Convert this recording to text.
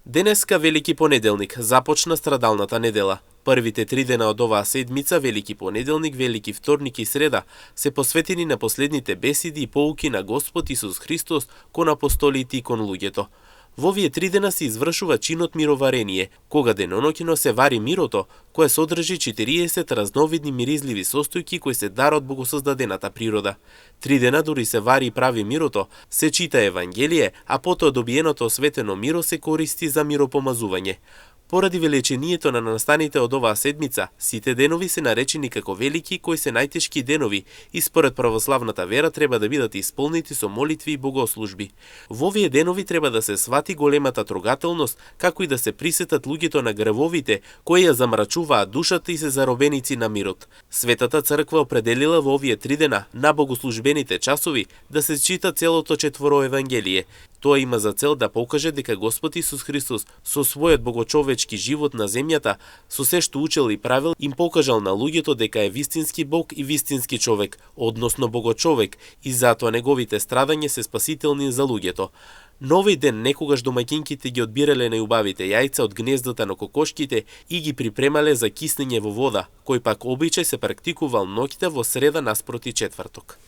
Денеска Велики понеделник започна страдалната недела. Првите 3 дена од оваа седмица, Велики понеделник, Велики вторник и среда, се посветени на последните беседи и поуки на Господ Исус Христос кон апостолите и кон луѓето. Во овие 3 дена се извршува чинот мироварение, кога деноноќно се вари мирото, кое содржи 40 разновидни миризливи состојки кои се дар од богосоздадената природа. 3 дена дури се вари и прави мирото, се чита Евангелие, а потоа добиеното осветено миро се користи за миропомазување. Поради величинието на настаните од оваа седмица, сите денови се наречени како велики, кои се најтешки денови и според православната вера треба да бидат исполнети со молитви и богослужби. Во овие денови треба да се свати големата трогателност, како и да се присетат луѓето на гревовите кои ја замрачуваат душата и се заробеници на мирот. Светата црква определила во овие 3 дена на богослужбените часови да се чита целото 4 Евангелие. Тоа има за цел да покаже дека Господ Исус Христос со својот богочовечки живот на земјата, со се што учел и правил, им покажал на луѓето дека е вистински Бог и вистински човек, односно богочовек, и затоа неговите страдања се спасителни за луѓето. Нови ден некогаш домаќинките ги одбирале најубавите јајца од гнездата на кокошките и ги припремале за киснење во вода, кој пак обичај се практикувал ноќта во среда наспроти четврток.